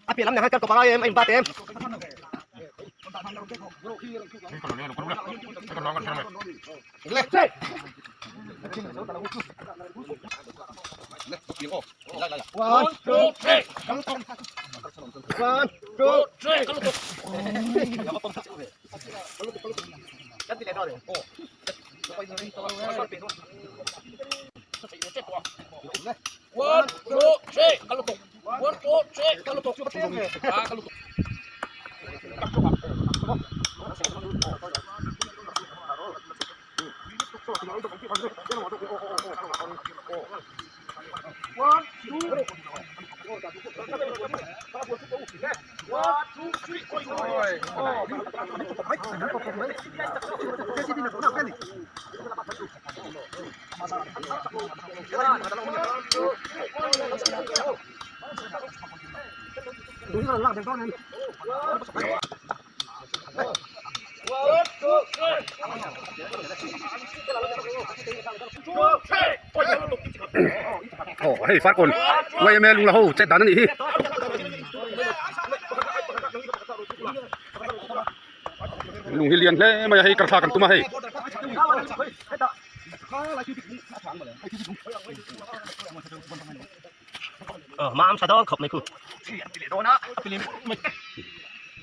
A piah lam nen khan kal tawp a ngai em a inbat em. One, two, three. One, two, three. One, two, three. One, two, three. Aw hei farkawn yma lung la ho chet dan a nih hi. Lung hi lian hle mai a hei karthla kan tum a hei.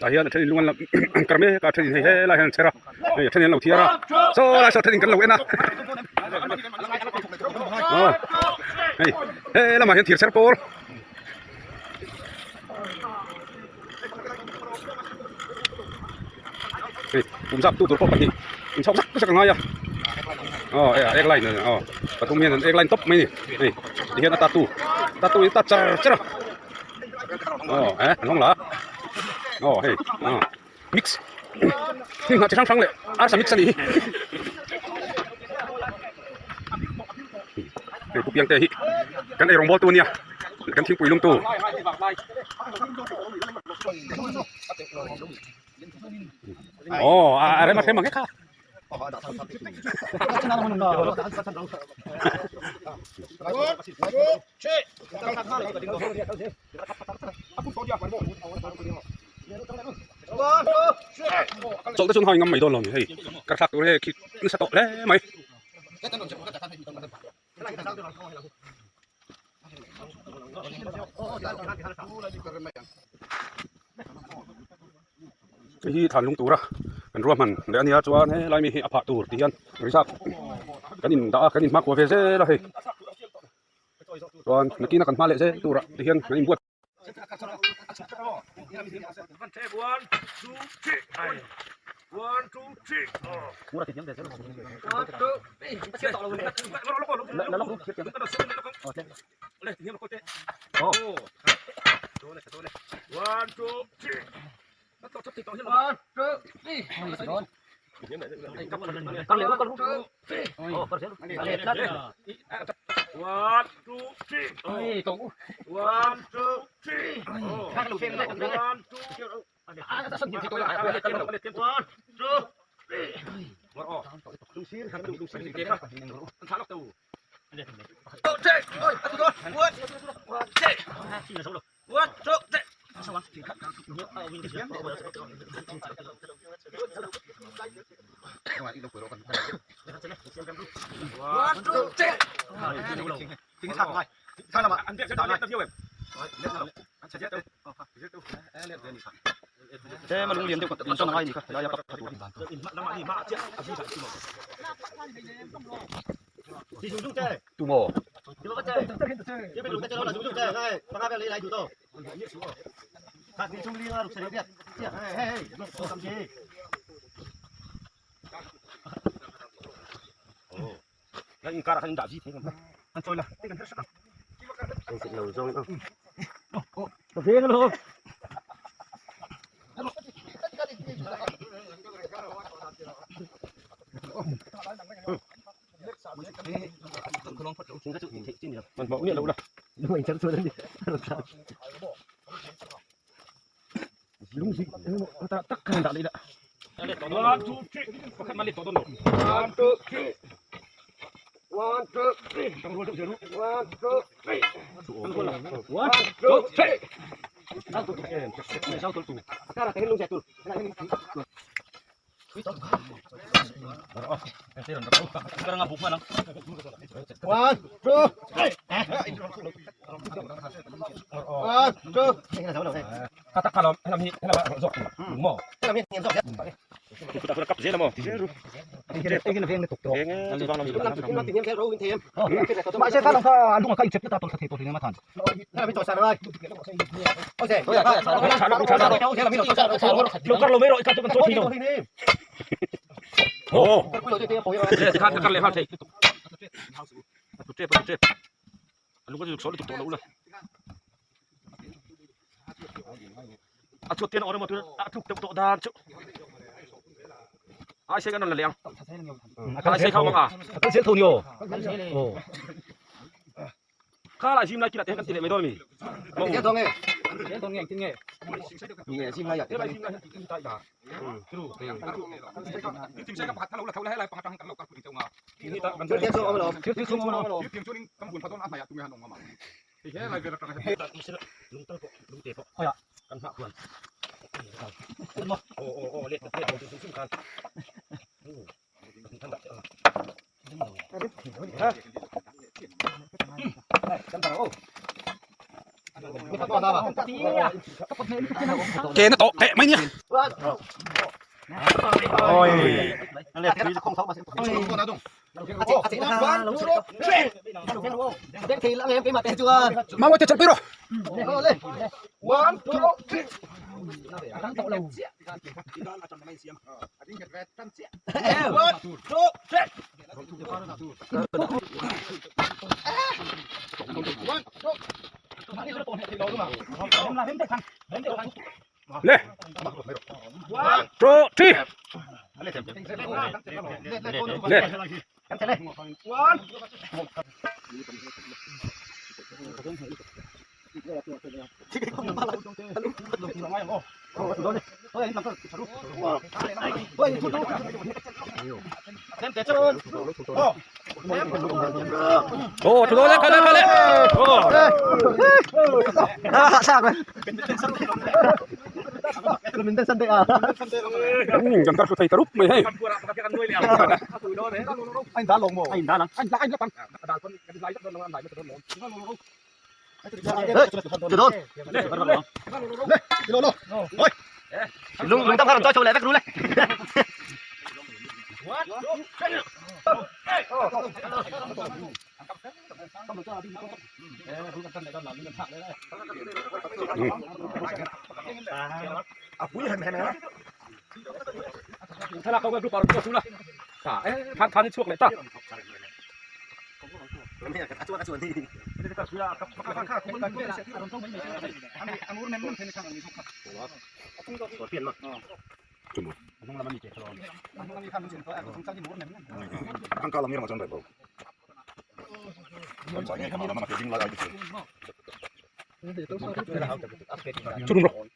Tah hian a then in lung an la an kar mek a a then in hei helai hian an chher a hei a then in an lo thiar a saw lai saw a then in kan lo en a aw hei he lamah hian thir chher pawl. Hei kum zap tu tur pawh pahnih inchhawk zak zak a ngai a aw eh ek line aw pathum hian an ek line tawp mai a ni hei tihian a tatu tatu in tat char char a aw eh an hawng la a aw hei aw mix hnim hnah chi hrang hrang leh arsa mix a nih hi hei pu piangte hi kan eirawng bawl tu a nia kan thingpui lum tu. Aw a rem a hrem ang e kha. Chawlh te chuan hau in ngam mai dawn lo ni hei ka thlak tur he khi nasa tawh hle mai. Hei hi thlan lung tura kan ruahman leh a nia chuan helai mi hi a phah tur tih hian reserve kan in dah a kan in hmakhua ve zel a hei chuan nakin a kan hma leh zel turah ti hian kan inbuat. Tumaw. Ke na tawh teh mai nia. Mau te chalpui rawh. Le. Two, three. Le. Ô, chú lên, lên, lên. Ô. Gần ta thầy tarup mày hay. Thằng thằng chuộc lại ta. Chú đúng rồi.